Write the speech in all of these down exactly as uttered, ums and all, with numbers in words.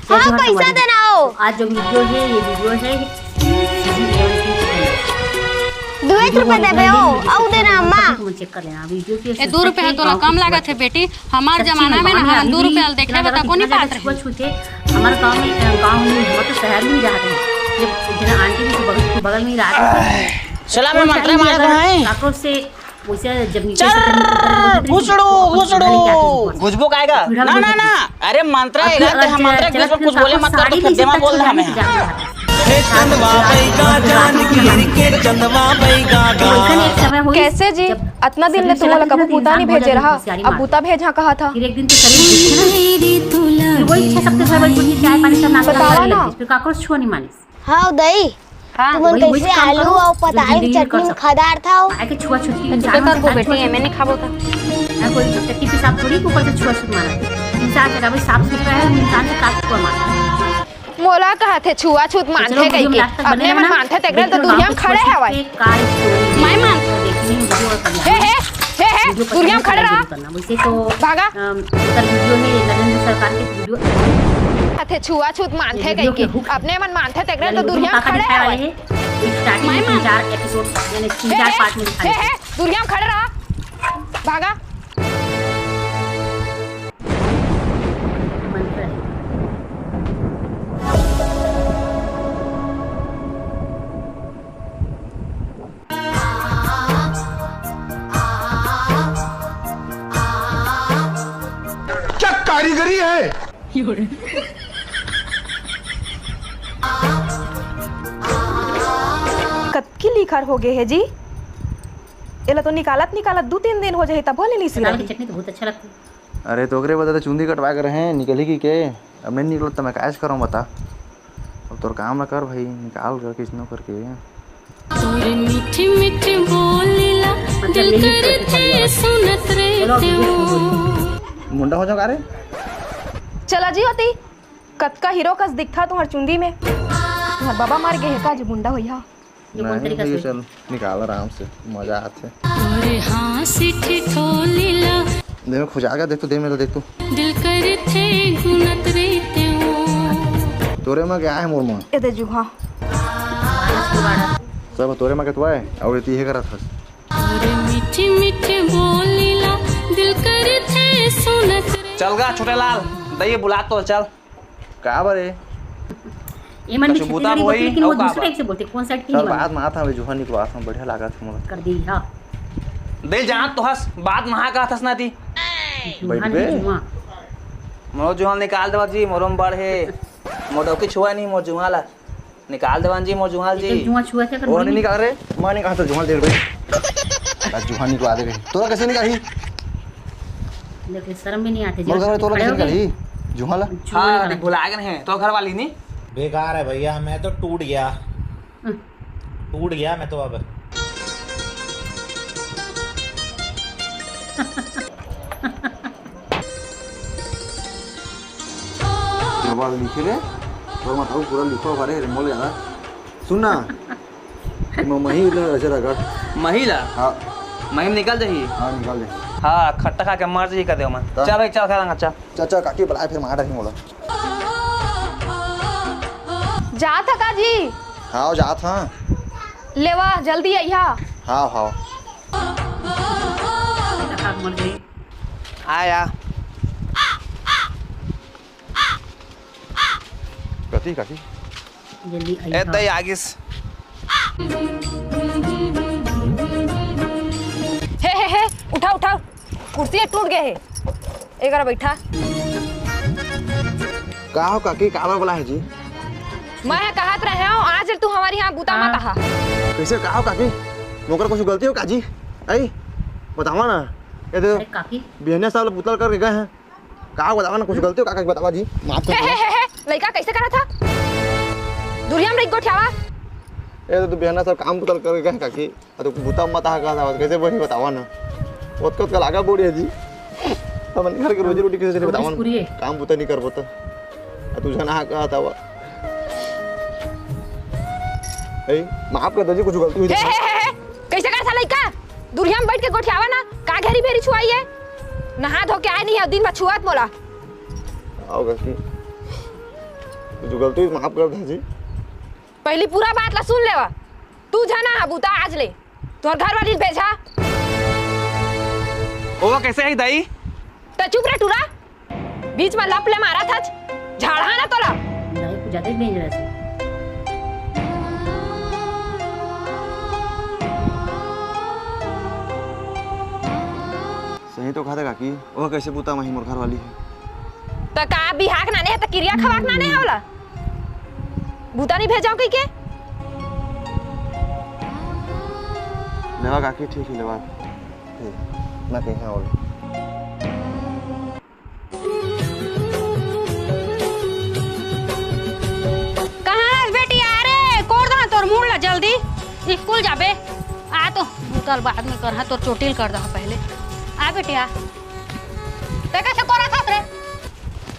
हाँ, पैसा देना हो। आज जो वीडियो है, ये वीडियो है। दू एक रुपया देबे हो, अउ देना अम्मा। तुम चेक कर लेना वीडियो के। ए, दू रुपया तोला कम लागत है बेटी, हमार जमाना में ना हम दू रुपया देखे बता कोनी पात रहे। छुआछूत है हमारे गांव में, गांव में, मतलब शहर में नहीं रहते हैं। ये इतना आंटी भी बगल, बगल में ही रहते हैं। चला, मैं मंत्र मार दूं, हैं? काकरोच से वैसे जब नीचे से चल, घुसड़ू, घुसड़ू। घुसबो काएगा? ना, ना, ना। अरे मंत्र है, इधर तो हम मंत्र, घुसबो, कुछ बोले मत कर, तो फिर देवा बोल रहा मैं। हे चंदवा बैगा जान गिर के चंदवा बैगा गा। कैसे जी? अतना दिन ले तुमन ला कभू बूता नहीं भेजे रहा, अब बूता भेजा कहा था। फिर एक दिन तो शरीर देखे ना, वही छह सप्ताह से बस चाय पानी सब नाश्ता बतावा ना। फिर काकरोच छुआ नहीं मानिस। हाँ दई, हाँ, तुमन वही, वही कैसे काम आलू करो, और जो पताल की जिंदगी में चटनी कर में सकते। खदार था? आके छुआछूत की तो इंसान क्या से करबो बेटी, छुआछूत एमे नहीं खाबो तो। ना कोई चट्टी पेशाब थोड़ी ऊपर से छुआछूत मारा है। इंसान से कभी साफ सुथरा है, इंसान से काट छुआ मारा। मोला कहा थे छुआछूत तो मानथे चलो, वीडियो कहिके। में last तक बने अपने रहना। मन मानथे तेकरे तो देखिए, दुनिया में खड़े छुआछूत हवय। पे का story मैं मान। देखने में वीडियो और बढ़िया हे, हे, हे, हे, वीडियो पसंद दुनिया में खड़े रहा। जरूर करना। वैसे तो, भागा। अम, उत्तर वीडियो है, नरेंद्र सरकार के वीडियो। अथे छुआछूत मानथे ये वीडियो कहिके। के hook अपने मन मानथे तेकरे तो दुनिया में खड़े हवय। स्टार्टिंग में तीन चार एपिसोड, यानी तीन चार पार्ट में दिखाई हे, हे, दुनिया में खड़े रहा। भागा। मंत्र है। क्या कारीगरी है? कतकी लिखर हो गे हे जी? एला तो निकालत निकालत दू तीन दिन हो जाही, तभो ले नी सिराही। चटनी तो बहुत अच्छा लगता है। अरे तो ओकरे बदे तो चुंदी कटवा के रहे, निकलही कहिके, अब नहीं निकलत तो मैं कायस करूँ बता। अब तोर काम ला कर भाई, निकाल कर किसनो करके। तोरे मीठी मीठी बोली ला दिल करथे सुनत रहितेंव। मुंडा हो जाओ का रे? चला जी होती, कतका हीरो कस दिखथा तुहर चुंदी में। तुहर बाबा मर गे हे का जी मुंडा होइहा? ये कौन नहीं तरीका भैया, से? चल निकाल आराम से, मजा आथे। तोरे हाँसी ठिठोली ला। दे में खुजा गया, देख तो, दे में तो, देख तो। दिल करथे गुनत रहितेंव। तोरे में क्या है मोर में? ए दे जुहा। सब तोरे में के तो आए, और ये तीहे करत हस। तोरे मीठी मीठी बोली ला, दिल करथे सुनत रहे। चल गा छोटे लाल, दइए बुला तो चल। का बरे? ये मन में कछु छत्तीसगढ़ी बोलते, लेकिन वो दूसरे टाइप से बोलते, कौन साइड की चल, नहीं मालूम। बाद में आता हवे, जुहा निकलवा था, बढ़िया लागत है मोला। कर दी, हाँ। दे जान तो हस, बाद में हाँ कहत हस ना ती। जुहा बैठ बे। नहीं, जुहा। मोर जुहा निकाल देवा जी, मोरो में बड़ हे। मोर डौकी छुआ नहीं, मोर जुहा ला। निकाल देवन जी, मोर जुहा जी। जुहा छुआ थे, कर वो बोली नहीं नहीं। निकाल रे, मैं नहीं कहा तो जुहा दे भाई। आज जुहा निकलवा दे गई। तोरा कैसे निकाली? देख, शर्म भी नहीं आती, मोर घर में जब तोला खड़े कैसे हो गए। निकाली? जुहाला? जुहाला हाँ, निकाला। देख, भुला गए हैं। तो घर वाली नहीं? बेकार है भैया, मैं तो टूट गया। हम्म। टूट गया मैं तो अब। बाबा लिखे ले, तोर माथा पूरा लिखो भरे रे, मोल ज्यादा। सुन ना, म-, मही ले ऐसे रगड़। मही ला? हाँ। मही में निकल जाही? हाँ, निकल जाही। हाँ, खट्टा खा के मर जाही कर दे मन। ता? चल भाई, चल खा लांगा, चल। चल, चल, काकी बुलाए, फिर मार रही मोला। जात ह का जी? हाँ, जात हाँ। लेवा, जल्दी अइहा। हाँ, हाँ। आया। कथी, काकी? जल्दी ए, अइहा। दई आगिस। हे, हे, हे, उठा, उठा। कुर्सी टूट गए हे। ए करा बैठा। का हो काकी, काबर बुलाए जी? मैं कहत रहे हूँ, आज तू हमारे यहाँ बूता मत आहा। कैसे, का हो काकी? मोकर कुछ गलती हो का जी? आई, बतावा ना। ये तो अरे काकी। बिहनिया साहब पुतल करके गए हैं। का बतावा ना, कुछ गलती हो का, का बतावा जी? माफ कर हे, हे, दो। हे, हे, लइका कैसे करा था? दुरिया में रही गोठियावा। ये तो तू बिहनिया साहब काम पुतल करके गए हैं काकी। अ तो बूता मत आहा कहा था, कैसे बनी बतावा ना। ओतका, ओतका लागा बोरिया जी। हमन घर के रोजी रोटी कैसे चले बतावा ना। पूरी है। काम बूता नहीं करबो त। अ तू झन आहा कहा था। ए, माफ कर दो जी, कुछ गलती हुई हे, तो। हे, हे, हे, कैसे कहा था लइका? दुरिया में बैठ के गोठियावा ना, का घेरी भेरी छुआई है? नहा धो के आए नहीं है, दिन भर छुआत मोला। आओ गलती। कुछ गलती माफ कर दे जी। पहिली पूरा बात ला सुन लेवा। तू झन आहा बुता आज ले। तोर घर वाली भेजा। ओह कइसे आही दाई? त चुप रे टूरा। बीच म लप ले मारत हच। झाड़हा ना तोला। दाई कुछ ज्यादा ही डेंजरस हे। सही तो कहत हे काकी, ओह कइसे बुता म आही मोर घर वाली हे। त का बिहाक नाने हे त किरिया खवाक नाने हे ओला? बुता नइ भेजव कहिके? लेवा काकी, ठीक हे, लेवा। ठीक, मैं कहीं ओला। कहाँ हस बेटी? आ रे, कोड़ दहा तोर मुड़ ला जल्दी। स्कूल जाबे। आ तो, बुता ल बाद में करहा, तोर चोटी ल कर दहा पहले। आ बेटी, आ। तैं कइसे कोरत हस रे?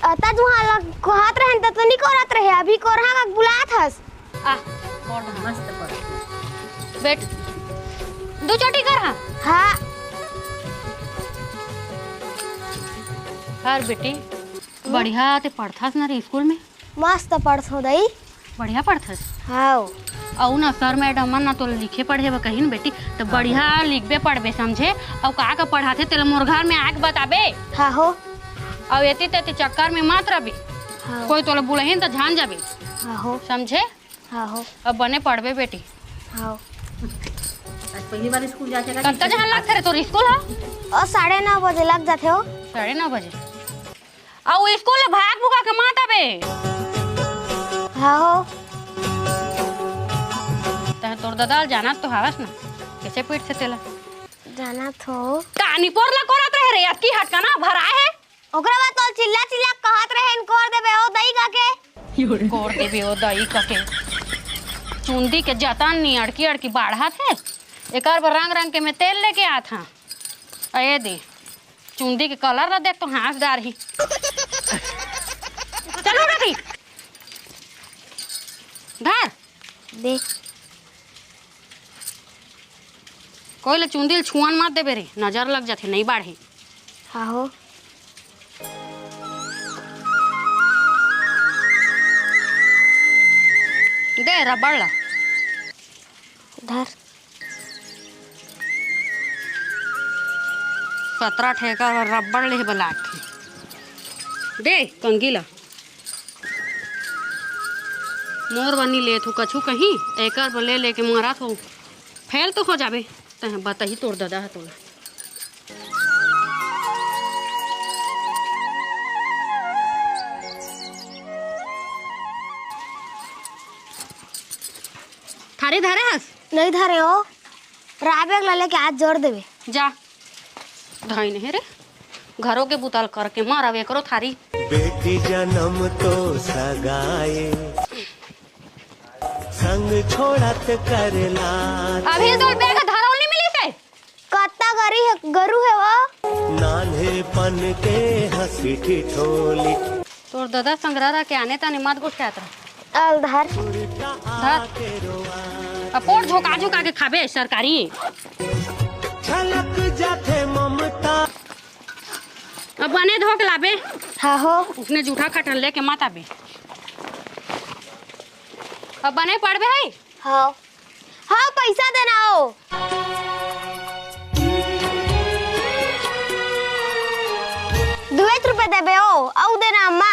अ, त तुहा ला कोहत रहेन त तू नइ कोरत रहे, अभी कोरहा का बुलात हस। आ, कोड़ दहा। मस्त पढ़। बेट, दू चोटी कर, हाँ। हाँ। हर बेटी, बढ़िया ते पढ़थस न रे स्कूल में? मस्त पढ़थों दाई। बढ़िया पढ़थस? हाँ। अउ न सर मैडम मन न तो लिखे पढ़े बर कहिन बेटी, त बढ़िया लिखबे पढ़बे समझे, अउ का का पढ़ाथे तेला मोर घर में आके बताबे। हाँ हो। अउ एती तेती चक्कर में मत रबे। हाँ। कोई तोला बुलाही न त जान जाबे। हाँ हो। समझे? हाँ हो। अब बने पढ़बे बेटी। हाँ। आज पहली बार स्कूल जाके कतका जहाँ लगथे रे तोर स्कूल ह? ओ, साढ़े नौ बजे लग जाथे हो। साढ़े नौ बजे? अउ स्कूल ले भाग भुगा के मत आबे। हाँ हो। तैं तोर ददा ल जानत तो हावस ना, कइसे पीटथे तेला। जानत हो। का निपोर ला कोरत रहे रे, अतकी हटका ना भराए हे। ओकरा बाद तो चिल्ला चिल्ला कहत रहे, "कोर देबे ओ दई" कहिके। कोर देबे ओ दई कहिके। चुंदी के जतन नी अड़की अड़की बाढ़त हे। एकर बर रंग रंग के मैं तेल लेके आत हँव। अये दे, चुंदी के कलर ला देख तो हाँस डारही। चलो रवि, धर। दे। कोई ला चुंदी ल छुअन मत देबे रे, नजर लग जाथे, नइ बाढ़े। हाँ हो। दे रबड़ ला। धर। सतरा ठे एकर बर रबड़ लेहे बर लागथे। दे कंघी ला। मोर बर नी लेथू कछु कहीं, एकर बर ले लेके मरत हो। फेल तो हो जाबे, तैं बताही तोर ददा ह तोला। थारी धरे हस? नइ धरे हो। राबेक ला लेके आज जोर देबे। जा। धइन हे रे। घरो के बुता ल करके मरव एकरो थारी। बेटी जनम तो सगाए, संग छोड़त करेला। अभी तोर बेग धरौली मिलिस हे। कत्ता गरी हे, गरू हे वो। नान्हेपन के हँसी ठिठोली। तोर ददा संग रह रह के आने ताने मत गोठियात रह। अउ ल धर। धर। अब पोर झोंका झोंका के खाबे सरकारी। छलक जाथे ममता। अब बने धो के लाबे। हाँ हो। उसने जूठा खटन लेके मत आबे। अब बने पड़बे है। हाँ। हाँ, पैसा देना हो। दुएच रुपया देबे हो, अउ देना अम्मा।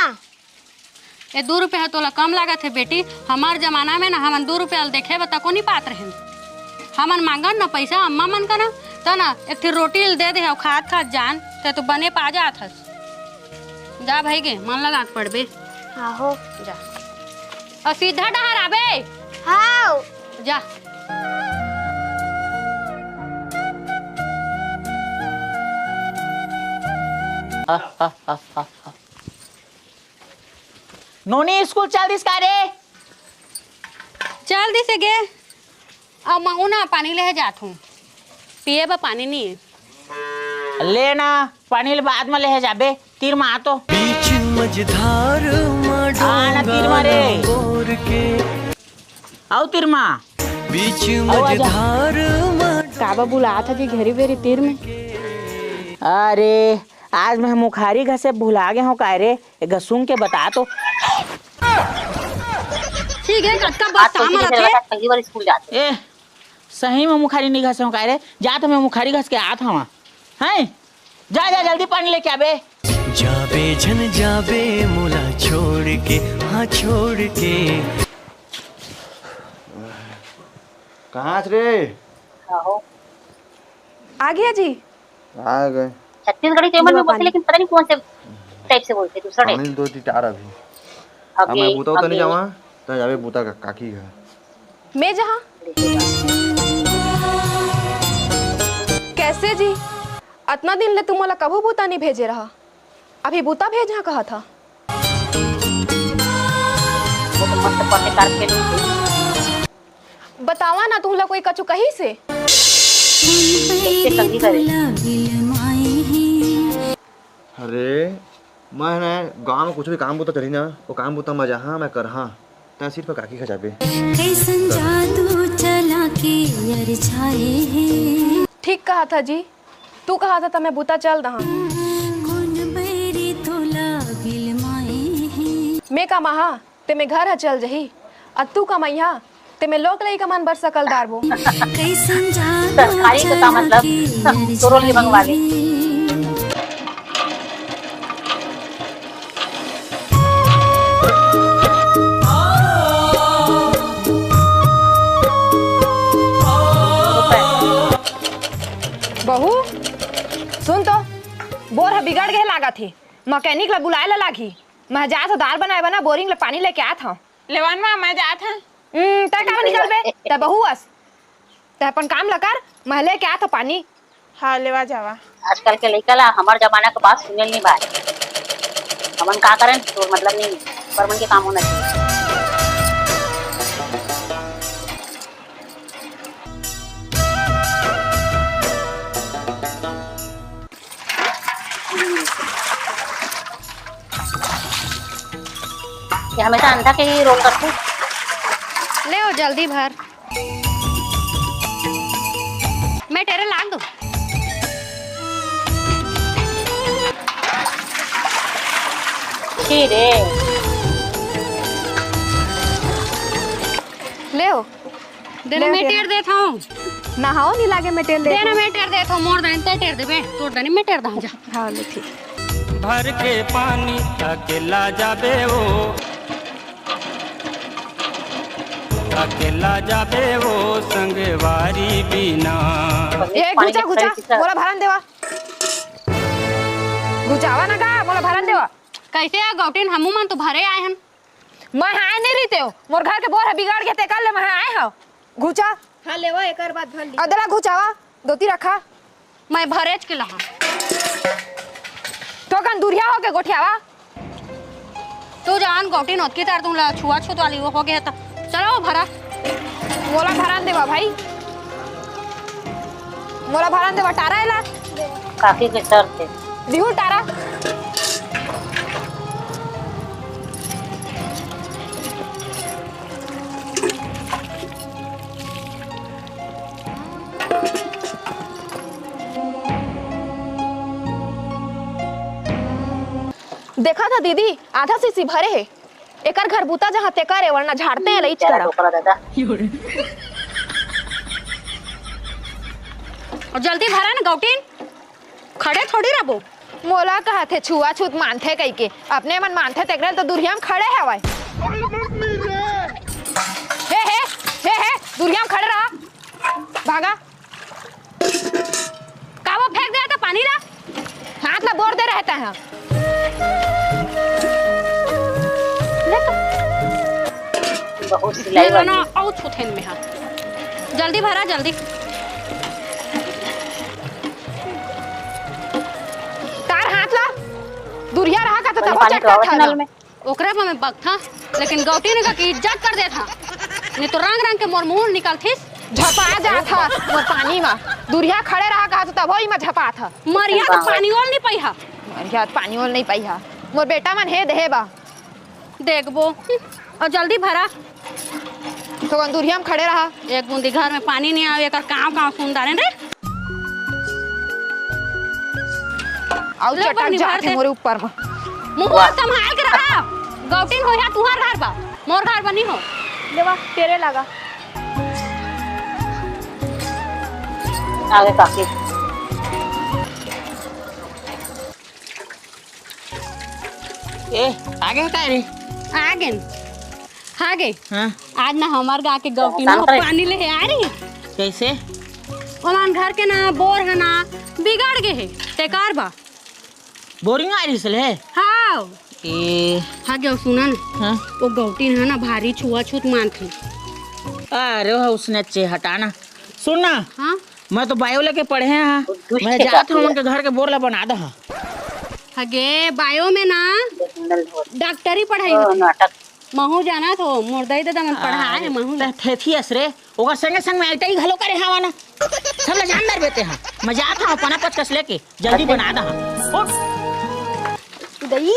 ए दू रुपया ह तोला कम लागत हे बेटी। हमर जमाना में ना हमन दू रुपया ल देखे बर तको नी पात रहेन। हमन मांगन ना पैसा अम्मा मन करा, त ना एक ठे रोटी ल दे दे, अउ खात खात जान, ते तो बने पा जात हस। जा भाई गे, मन लगा के पढ़बे। हाँ हो। जा। अउ सीधा डहर आबे। हाँ। जा। नोनी स्कूल चल दिस का रे? चल दिस गे। अउ महू ना पानी लेहे जात हूँ, पिए बर पानी नी हे। ले ना, पानी ल बाद म लेहे जाबे, तीर म आ तो। बीच मझधार म आ ना तीर म रे। डोंगा बोर के। अउ तीर म। बीच अउ आजा। मझधार म काबर बुलात हस जी घेरी बेरी तीर में? अरे, आज मैं मुखारी घसे भुला गे हूँ काय रे? एक घसुंग के बता तो। ठीक है, कतका आज बस तो सामान इसीलिए आथे। लगा, पहली बार स्कूल जाते। ए, सही में मुखारी नहीं घसे हूँ का रे? जा तो मैं मुखारी घस के आत हवा। हैं? जा, जा, जल्दी पानी लेके आबे। जाबे झन जाबे मोला छोड़ के, हाँ, छोड़ के। कहाँ हस रे? आहो। आ गया जी। आ गए। छत्तीसगढ़ी तो मन में बोलते, लेकिन पता नहीं कौन से टाइप से बोलते, दूसरा टाइप। पानी दो टिटार अभी। अब अबे, मैं बूता उता नहीं अबे। जावा, तो जावे बूता का, काकी घर। मैं जहाँ। कैसे जी? अतना दिन ले तुम मोला कभू बूता नहीं भेजे रहा, अभी बूता भेजा कहा था। वो तो मस्त पत्ते काट के दूँ। बतावा ना, तुमला कोई कछु कही से? कैसे कमी करे? अरे, मैं ना गाँव में कुछ भी काम बूता चली ना, वो काम बूता मैं जहाँ मैं करहा, तैं सिर्फ काकी खा जाबे। कैसन जादू चला के अरझाए हे। ठीक कहा था जी, तू कहा था त मैं बूता चल दहा। कौन बैरी तोला बिलमाए हे। मैं कमाहा, ते में घर ह चल जही, अउ तू कमइहा, ते में लोग लइका मन बर सकल डारबो। कैसन जादू सरकारी के का मतलब? चला के तोरो लिए मंगवा ले। बहू, सुन तो, बोर ह बिगड़ गे लागत हे, मैकेनिक ला बुलाए ला लागही। मैं जात हूँ दार बनाए बना, बोरिंग ले पानी लेके आत हूँ। लेवन माँ, मैं जात हूँ। हम्म, तै काबर निकलबे? तै बहू अस। तै अपन काम ला कर, मैं लेके आत हूँ पानी। हाँ, लेवा जावा। आजकल के लइका ला हमर जमाना के बात सुनेल नहीं भाई। हमन का करन, तोर मतलब नहीं, पर मन के काम होना चाहिए। ये हमेशा अंधा के ही रोल करते। ले ओ, जल्दी भर। मैं टेरे लाग दूँ। छी रे। ले ओ। दे ना, ले, मैं दे। टेर देत हूँ। ना हो, नहीं लागे, मैं टेर दे देत ना, हूँ। मैं टेर देत हूँ, मोर दानी तै टेर देबे, तोर दानी मैं टेर दहूँ जा। हाँ, ले, ठीक। भर के पानी अकेला जाबे ओ, अकेला जाबे ओ संगवारी बिना। ए, पानी घुचा, घुचा, मोला भरन देवा। घुचावा ना गा, मोला भरन देवा। कैसे आ गौटिन, हमू मन तो भरे आए हन। मैं आए नहीं रहितेंव, मोर घर के बोर ह बिगड़ गे, तेकर ले मैं आए हव। घुचा। हाँ, लेवा, एकर बाद भर ली। अदला घुचावा, दोती रखा। मैं भरेच के लहा। तो कन दुरिहा होके गोठियावा। तू जान गौटिन, ओतकी तार तुमला छुआछूत वाली वो हो गया था। चलो, वो भरा। मोला भरन देवा भाई। मोला भरन देवा, टारा एला। काकी के शर्त हे। दिहू टारा। देखा था दीदी, आधा सीसी भरे हे। एकर घर बूता जहाँ ते करे, वरना झाड़ते हैं लईच तेरा करा। टोकरा दादा। और जल्दी भरा ना गौटिन, खड़े थोड़ी रहबो। मोला कहत हे छुआछूत मानथे कहिके, अपने मन मानथे तेकरे तो दुरिहा म खड़े हवय। हे, हे, हे, हे, दुरिहा म खड़े रहा, भागा। का वो फेंक दे त पानी ला? हाथ ला बोर दे रहता है। ले तो। बहुत सिलाई ले लो ना, वाली। आउ छुथेन में हाथ। जल्दी भरा, जल्दी। तार हाथ ला। दुरिहा रहा का तो तब पानी चटका तो आवे था नल ना। में। ओकरा बर मैं बकथा, लेकिन गौटिन का की इज्जत कर देथा। नहीं तो रंग रंग के मोर मुंह निकलथिस। झपा जाथा मोर पानी मा। दुरिहा खड़े रहा कहा तो तभो ही मा झपाथा। मरिया तो पानी ओल नहीं पइहा। मरिया तो पानी ओल नहीं पइहा। मोर बेटा मन हे देहे बा। देखबो। और जल्दी भरा। तो कौन दुरिहा में खड़े रहा? एक बूंदी घर में पानी नहीं आवे, एकर कांव कांव सुन डारेन रे। आउ लो चटक बनी जात भर हे दे। मोरे ऊपर में। मुंह वाह। संभाल के रहा। गौटिन होइहा तुहार घर बा, मोर घर बा नहीं हो। ले वा, तेरे लगा। आगे काकी। ए, आगे का रे? आगे। आगे। हाँ। आज ना हमार गा के गौटी ना पानी ले आ रही। कैसे? ओमान घर के ना बोर है ना, बिगड़ गए है। तेकार बा। बोरिंग आ रही है? हाँ। ए। हाँ, क्यों सुना ना? हाँ। वो गौटी है ना, भारी छुआछूत मानथे। अरे हो, उसने अच्छे हटाना। सुन ना। हाँ। मैं तो बायो लेके पढ़े हाँ। मैं जात हूँ, उनके घर के बोर ला बना दे हाँ। हगे, बायो में ना डॉक्टरी पढ़ाई होथे। महू जाना तो मोर दाई ददा मन पढ़ाए हे महू। तै थेथी अस रे, ओकर संगे संग में आईटीआई घलो करे हवा ना। सब ला जान दर बेटे हाँ। मैं जात हूँ अपना पचकस लेके, जल्दी बना दे हाँ। उठ। दई।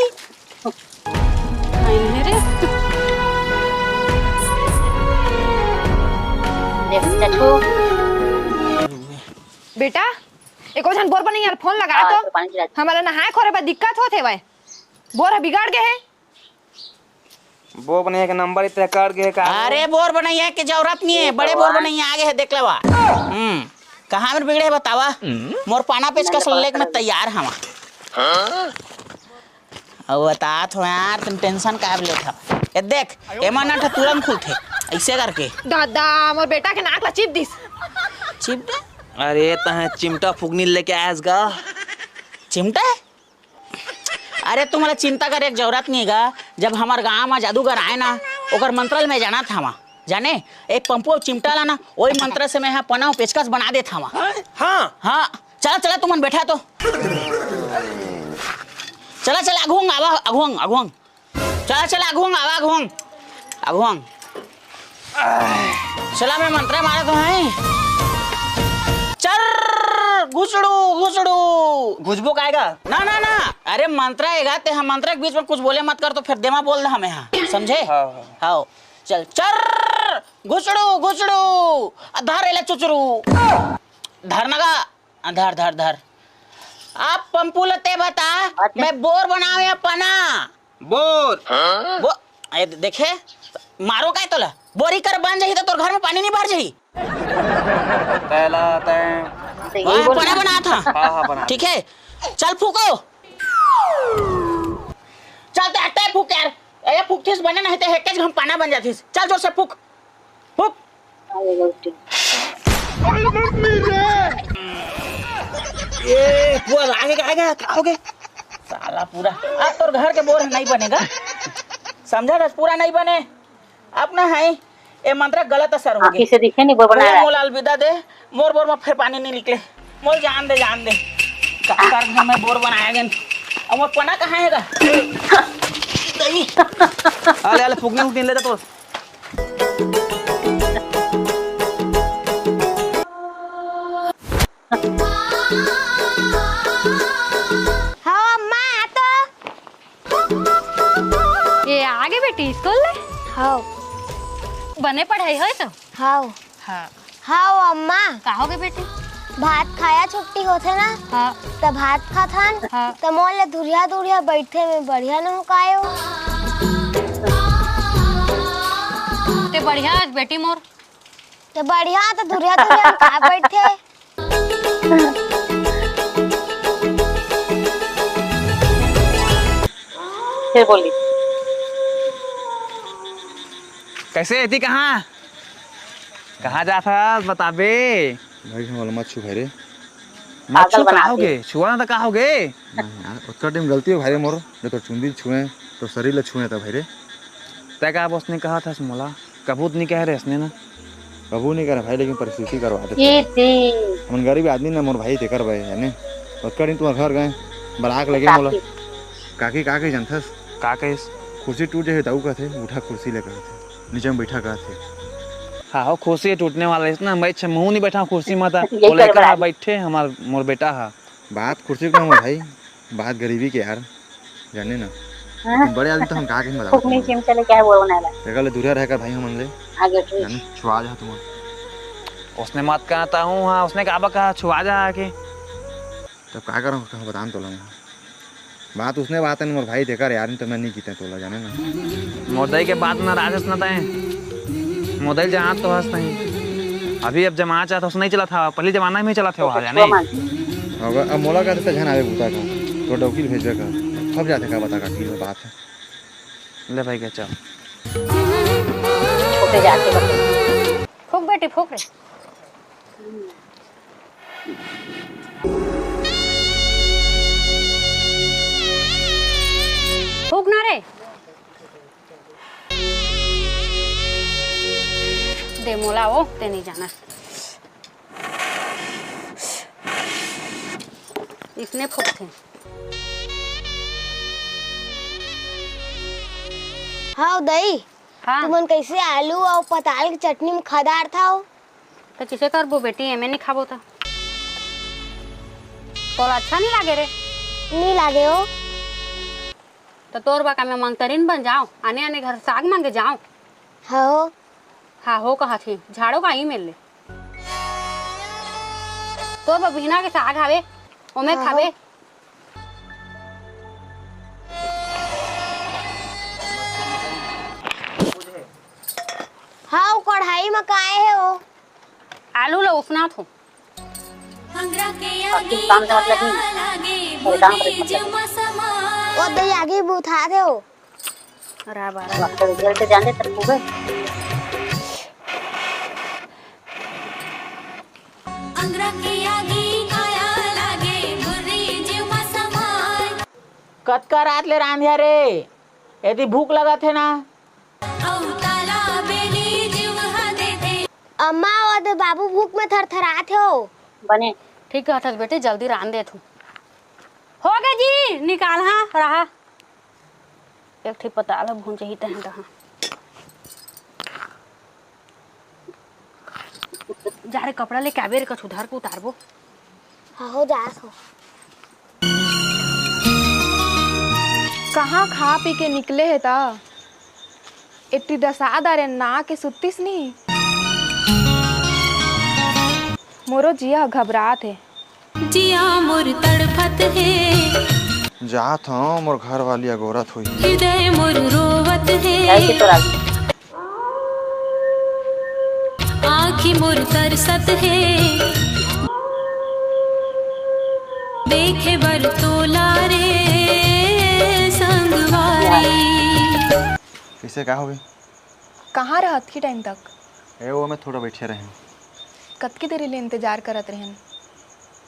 आइन हे रे। देख, चचू। बेटा, एको झन बोर बनइया ल फोन लगा तो। हमला नहाए खोरे बर दिक्कत होत हेवय। बोर ह बिगड़ गे हे। बोर बनइया के नंबर इतना कट गे हे का? अरे, बोर बनइया के जरूरत नहीं है, बड़े बोर बनइया आगे है, देख लेवा। हम्म, कहाँ में बिगड़े है बतावा? मोर पाना पेचकस लेके मैं तैयार हवा। अउ बतात हो यार, तुम टेंशन काहे लेत हव? ये देख, एमा नट तुरंत खुलथे, ऐसे करके। दादा, मोर बेटा के नाक ला चिप दिस। चिमटा? अरे, तहे चिमटा फुकनी लेके आयस गा। चिमटा? अरे, तुम्हारा चिंता करे के जरूरत नहीं गा। जब हमार गांव में जादूगर आए ना, ओकर मंत्र ल मैं जानत हवा। जाने, एक पंपू अउ चिमटा ला ना, वही मंत्र से मैं हा पना अउ पेचकस बना देत हवा। हाँ। हाँ, चला, चला, तुमन बैठा तो। चला, चला, अघुंग, आवा, अघुंग, अघुंग। चला, चला, अघुंग, आवा, अघुंग। अघुंग। चला, मैं मंत्र मारत हूँ, हैं? चर, घुसड़ू, घुसड़ू। घुसबो कायगा? ना, ना, ना। अरे, मंत्र आएगा, ते हम मंत्र के बीच में कुछ बोले मत कर, तो फिर देमा बोल दे हमें, हाँ। समझे? हाँ, हाँ। हाँ। चल, चर, घुसड़ू, घुसड़ू। आ, धर एला चुचरू। धर नगा। आ, धर, धर, धर। आप पंपू ल ते बता, अच्छा। मैं बोर बनावे अपना। बोर। हाँ? बो-, ए, देखे, मारो काय तोला? बोरी कर बन जाही त तोर घर में पानी नहीं भर जाही। पहला तैं तो यही हाँ, बोल पना रहा। बना था। हाँ, हाँ, बना। ठीक है, चल फूको। चल ते, ते फूक यार। ए, फूकथिस बने नहीं ते हेकेच घम पाना बन जाथिस। चल जोर से फूक। फूक। ए, पूरा आगे, आगे, का हो गे? साला पूरा, अब तोर घर के बोर नहीं बनेगा, समझा रस, पूरा नहीं बने। अब ना है, ए मंत्र गलत असर हो आँखी गे। से दिखे नहीं, बोर बना पूरा रहा। मोला अलविदा दे, मोर बोर में फिर पानी नहीं निकले। मोर जान दे, जान दे। का कर मैं बोर बनाया गेन। अब मोर पना कहाँ है गा? दही। आले, आले, फुकनी उकनी ले जा तो। हाँ, अम्मा, आ तो। ये आ गे बेटी स्कूल ले? हाँ। बने पढ़ाई होय तो? हाँ। हाँ। हाँ, अम्मा। का हो गे बेटी? भात खाया छुट्टी होथे ना, हाँ। त भात खाथन, हाँ। त मोर ले दूरिहा दूरिहा बैठे में बढ़िया न हो कायो। ते बढ़िया हस बेटी मोर। ते बढ़िया त दूरिहा दूरिहा में का बैठे? फिर बोली। कैसे एती कहाँ? कहाँ जात हस बताबे? भाई, हमला मत छू भाई रे। मत पागल छू, का बना हो दे। गे? छुआ ना त का हो गे? नहीं यार, ओतका टाइम गलती हो भाई रे मोर, जो तोर चुंदी छुए, तोर शरीर ला छुए त भाई रे। तै का बस नहीं कहा था मोला? कभू तो नहीं कहे रहे इसने ना। कभू नहीं करे भाई, लेकिन परिस्थिति करवा देथे। ये दे। हमन गरीब आदमी ना मोर भाई, तेकर भाई है ने। ओतका दिन तुम्हार घर गए, बलाक लगे मोला। काकी। काकी का कही जानथस? का कहिस? कुर्सी टूट जाही त कहथे, उठा कुर्सी ले कहथे, नीचे में बैठा कहथे। हाँ हो, कुर्सी टूटने वाला है ना, मैं छे मुँह नहीं बैठा कुर्सी में था। यही बोले, कर "कहाँ बड़ा बैठे हमार, मोर बेटा हा।" बात कुर्सी के ना मोर भाई, बात गरीबी के यार, जाने ना। हाँ। लेकिन बड़े आदमी तो हम का कहीं बता फुकनी चिमटा ले क्या बोल बनाला। तेकर ले दूरिहा रह कर भाई हमन ले। आगे ठीक। जाने, छुआ जा तुमन। उसने मत कहता हूँ, हाँ, उसने का कहा छुआ जा आके। तब का करंव, कहाँ बतान तोला मैं। बात उसने बात है मोर भाई, तेकर यार, नहीं तो मैं नहीं कीते तोला, जाने ना। मोर दाई के बात नाराज हस ना तैं। मोदल जमात तो हस नहीं। अभी अब जमात चाहत हस नहीं चलत हवय, पहिली जमाना में चलत हवय, जाने। अगर अब मोला का देता झन आवे बूता का, तो डौकी ल भेजबे का। फब जाथे का बता काकी, ये बात है। ले भाई के चल। फूके जाथे बता। फूक बेटी, फूक रे। फूक ना रे। दे मोला ओ, ते नहीं जाना। इसने फूकथे। हव दई, हाँ। तुमन कैसे आलू अउ पताल के चटनी में खा डारथव? त किसे करबो बेटी, एमे नहीं खाबो त। तोला अच्छा नहीं लागे रे? नहीं लागे हो। त तोर बका मैं मंगतरिन बन जाओ, आने आने घर साग मांगे जाओ। हाँ हो। हाँ हो कहत ही, झाड़ो का ई मेर ले। तोर बर बिहना के साग हावे, ओमे हाँ खाबे। हो। हाँ, वो कढ़ाई में काय है वो? आलू ला उसनात हो। अब किस काम से मतलब नहीं, मेरे काम से मतलब नहीं। वो दई आगी बुझा दे हो। अरे बाबा। अब तो रिजल्ट जाने तक हो गए। कतका रात ले रांधिया रे? यदि भूख लगत हे ना। अम्मा, वो दे बाबू भूख में थरथरात हे हो। बने। ठीक कहत हस बेटी, जल्दी रांध देत हूँ। हो गे जी, निकाल हाँ, रहा। एक ठी पताल ह भूंजही तहन रहा। जा रे, कपड़ा लेके आबे रे, कछु धर के उतारबो। हाँ, हो जात हो। कहाँ खा पी के निकले हे त? एती दसा दारे ना के सुत्तीस नी। मोरो जिया ह घबरात हे। जिया मोर तड़फत हे। जात हूँ, मोर घर वाली अगोरत होही। हृदय मोर रोवत हे। जाए के तोरा। आँखी मोर तरसत हे। देखे बर तोला रे संगवारी। कैसे का होगे? कहाँ रहत की टाइम तक? ए, वो मैं थोड़ा बैठे रहें। कतकी देरी ले इंतजार करत रहेन?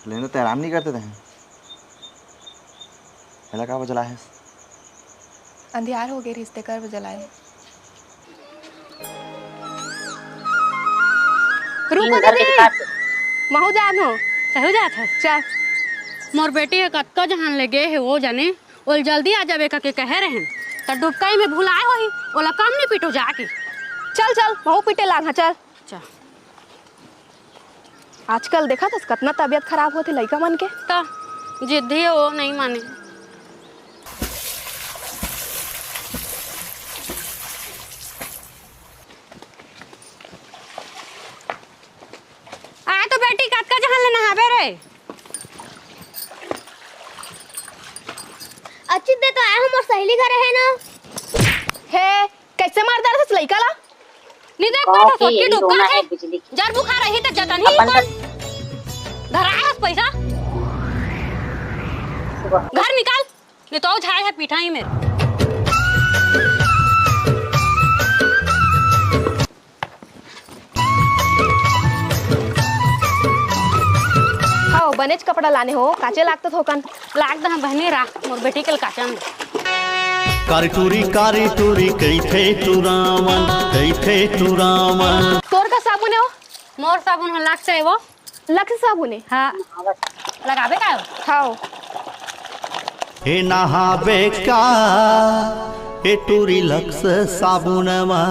लेने तो आराम नहीं करते रहें। एला का बजला है? अंधियार हो गए रिश्ते कर बजलाए। रुको दीदी, महू जान हो। सहू जात है? चल। मोर बेटी ह कतका जहान ले गे हे वो जाने। ओल जल्दी आ जाबे कके कहे रहेन, त डुबकाई में भुलाए होही, ओला कम नी पीटो जाके। चल, चल, महू पीटे लाग, हाँ, चल। चल। आजकल देखत हस, कतना तबीयत खराब होथे लइका मन के। त जिद्दी हे, वो नहीं माने। आ तो बेटी, कतका जहान ले नहाबे रे? अच्छी दे तो आए हो, मोर सहेली घरे है ना। हे, कैसे मार डारथस लइका ला? नी देख पाथस, सोच के डुबका है। जर बुखार रही त जतन ही अपन कर। धरा है पैसा। घर निकाल। ये तो झाड़ है पीठा ही मेरे। हाँ, बनेच कपड़ा लाने हो, काचे लागत थोकन। लाग दहा बहनी रा, मोर बेटी के काचन। कारी टूरी, कारी टूरी, कइथे टूरावन, कइथे टूरावन। तोर का साबुन है वो? मोर साबुन हो, लाग चाहे वो। लक्स साबुन हे? हाँ। लगाबे का? हाव। ए नहाबे का, ए टूरी लक्स साबुन मा।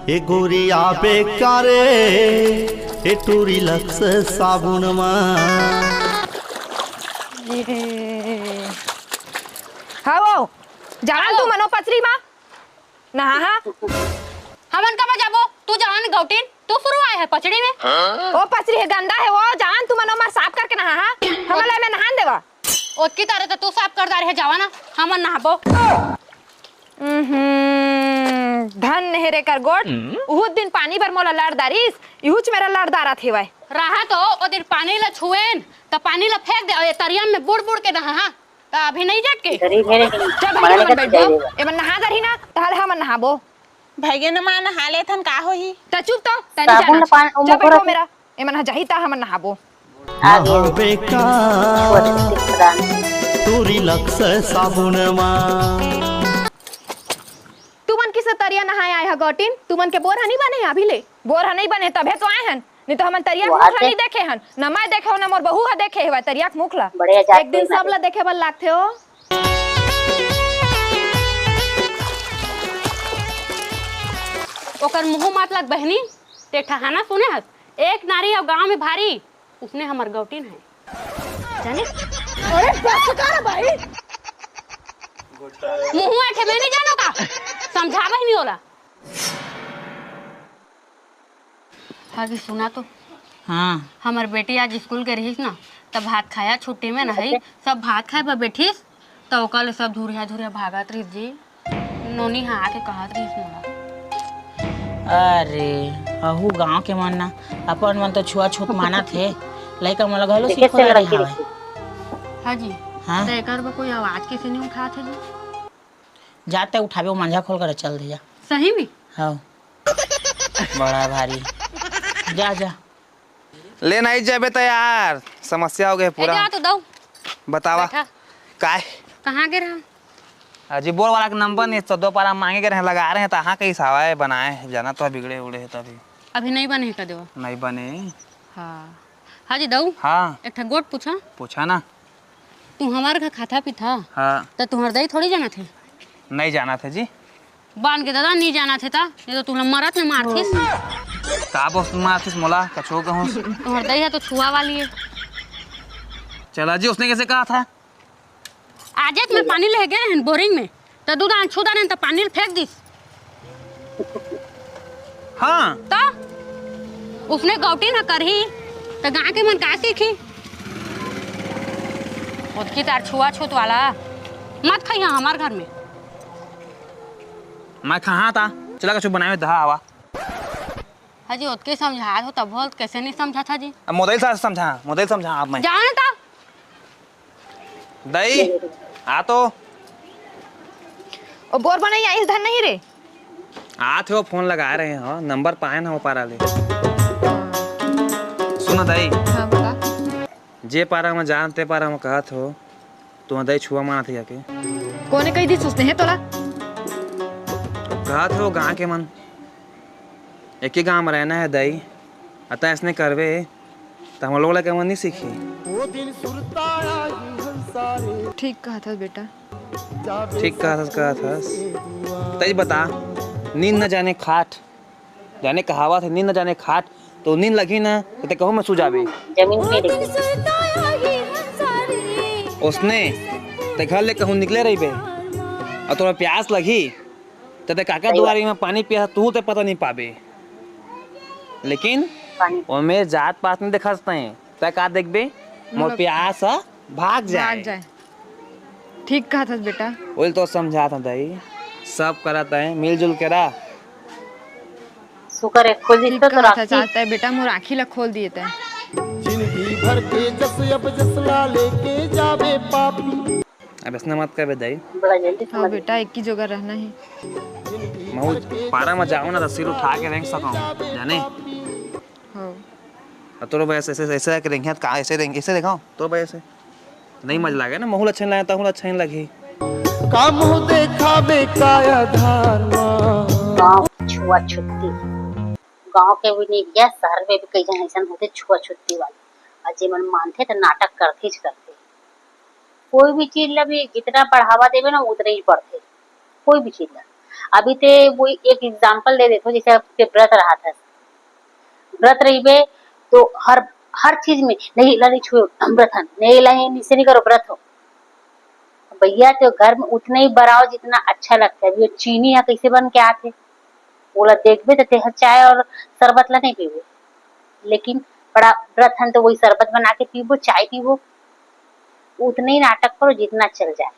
ए गोरी आबे का रे, ए टूरी लक्स साबुन मा। हाव, जान तू मनो पचरी मा। नहा, हाँ। हमन कब जाबो? तू जान गौटिन, तू शुरू आए है पचड़ी में। ओ पचड़ी है, गंदा है वो, जान तू मनो मार साफ करके नहा, हाँ। हमन ला मैं नहान देवा। ओतकी तारे तो तू साफ कर डारे है, जावा ना, हमन नहाबो। हम्म। धन हेरे कर गोठ, उहू दिन पानी बर मोला लड़ डारिस, इहूच मेरा लड़ डारत हेवय। रहा तो ओ दिन पानी ल छुएन, त पानी ल फेंक दे, अउ ए तरिया में बुड़ बुड़ के नहा, हाँ? त अभी नहीं जाके? गरीब हे लेकिन चल भाई, मना हमन कर बैठ जाओ। जाइएगा। एमन नहा डरही ना, तहाल हमन नहाबो। भैया न माँ नहा लेथन, का होही? त चुप तो, तनी साबुन जाना। ल पान-, ओमा चल बैठो रख। मेरा। एमन ह जाही त हमन नहाबो। आगे। नहाबे का? तोरी लक्स साबुन मा। तुमन किसे तरिया नहाए आए ह गौटिन? तुमन के बोर ह नहीं बने हे अभी ले? बोर ह नहीं बने तभे तो आए हन, नहीं तो हमन तरिया के मुख ला नहीं देखे हन, न मैं देखे हो, न मोर बहू ह देखे हवय तरिया के मुख ला। बढ़िया जात एक दिन सब ला देखे बर लागथे हो। ओकर मुंह मत लग बहनी, ते ठहाना सुने हस, एक नारी अउ गांव में भारी, उसने हमर गौटिन है। जाने? अरे बस कर भाई। मुंह ऐठे में नहीं जानो का? समझावे ही नहीं होला। हाँ कि सुना तो। हाँ। हमर बेटी आज स्कूल के रहिस ना, तब भात खाया छुट्टी में नहीं, सब भात खाए बर बैठिस, त ओकर ले सब धुरिया धुरिया भागत रहिस जी। नोनी ह आके कहत रहिस मोला। अरे, अहू गांव के मन ना, अपन मन तो छुआछूत मानत हे, लइका मन ल घलो सिखो रही हवय। हाँ जी। हाँ? त एकर बर कोई आवाज कैसे नहीं उठात हे जी? जाते उठाबे, वो मंझा खोल कर चल दिया। सही में? हाँ। बड़ा भारी। जा, जा। ले नहीं जाबे त यार, समस्या हो गए ए, पूरा। जा तो दऊ। बतावा। बैठा। काय? कहाँ गे रहा? अजी बोर वाला के नंबर नहीं, सदो पारा मांगे गए रहे, लगा रहे हैं, तो हाँ कहीं सावा है, बनाए, जाना तो बिगड़े उड़े है तभी। अभी नहीं बने का देवा? नहीं बने। हाँ। हाँ जी दऊ। हाँ। एक ठा गोठ पूछा। पूछा ना। तू हमार घर खाता पीता? हाँ। तो तुहर दई थोड़ी जाना थे? नहीं जाना थे जी। बान के दादा नहीं जाना थे ता, नहीं तो तुमला मरत में मारथिस। का बस मारथिस मोला, कछो कहूँ। तुहर दई है तो छुआ वाली है। चला जी, उसने कैसे कहा था? आजेच में पानी ले गए रहन बोरिंग में, तो दू दान छू दान तो पानी ल फेंक दिस। हाँ। तो उसने गौटी न करही, तो गाँव के मन का सीखी? ओतकी तार छुआछूत वाला मत खइहा हमार घर में। मैं कहाँ था? चला कछु बनाए दहा आवा। हाजी, ओतके समझात हो, तब हो, कैसे नहीं समझा था जी? अब मोदई सा समझा, मोदई समझा आप मैं। जाओ ना तो। दई, आ तो। ओ बोर बनई आइस धन नहीं रे। आत हो, फोन लगा रहे हो, नंबर पाए ना हो पारा ले। सुनो दई। हाँ, बता। जे पारा में जान, ते पारा में कहत हो, तुमर दई छुआ मानत हे जाके। कोने कही दिस उसने हे तोला? कहत हो गाँव के मन, एके गाँव में रहना है दई, अतः ऐसने करबे, त हम लोग ला के मन नहीं सीखी। ठीक कहत हस बेटा। ठीक कहत हस, कहत हस। तई बता, नींद न जाने खाट, जाने कहावत है, नींद न जाने खाट, तो नींद लगही ना, तो ते कहूँ में सो जाबे। जमीन पे रही। उसने, ते घर ले कहूँ निकले रहिबे, और तोरा प्यास लगही, त ते काका दुआरी में पानी पिया, तू ते पता नहीं पाबे। लेकिन पानी। ओमे जात पात नहीं देखत तैं, ते का देखबे, मोर प्यास ह भाग जाए। भाग जाए। ठीक कहत हस बेटा। ओइल तो समझात हस दई, सब करत है, मिलजुल के रह। शुक्र है, खोल दी ठीक तो कहत हस, राखी। आज तैं बेटा मोर आँखी ला खोल दिए तैं। जिंदगी भर के जस अब जसला लेके जावे पापी। अब ऐसना मत करबे दई। बड़ा जल्दी हाँ समझ बेटा, एक ही जगह रहना है। महू पारा में जाओ ना तो सिर उठा के रेंग सको, जाने? हाँ। और तोरो भाई ऐसे, ऐसे, ऐसे आके रेंगे, का ऐसे रेंगे, ऐसे देखो, तोरो भाई ऐसे। नहीं मजा लागे ना, महू ला अच्छा नहीं लगे, तहू ला अच्छा नहीं लगे। का मुँह देखाबे काया धार मा। गाँव छुआछूती। गाँव के भी नहीं गया, शहर में भी कई जन ऐसन होते छुआछूती वाले। और जे मन मानथे तो नाटक करथे ही करथे। कोई भी चीज ला भी जितना बढ़ावा देबे ना, उतना ही बढ़थे। कोई भी चीज ला। अभी ते वो एक example दे देथो, जैसे अब के व्रत रहत है, व्रत रहिबे तो हर, हर चीज में, "नहीं, एला नहीं छुओ, हम व्रत हन, नहीं, एला नहीं, ऐसे नहीं करो, व्रत हो।" भैया, तो घर में उतना ही बनाओ जितना अच्छा लगता है। अभी वो चीनी है, कैसे बन के आते, ओला देखबे तो ते हर चाय और शरबत ला नहीं पीबे, लेकिन बड़ा व्रत हन तो वही शरबत बना के पीबो, चाय पीबो। उतना ही नाटक करो जितना चल जाए।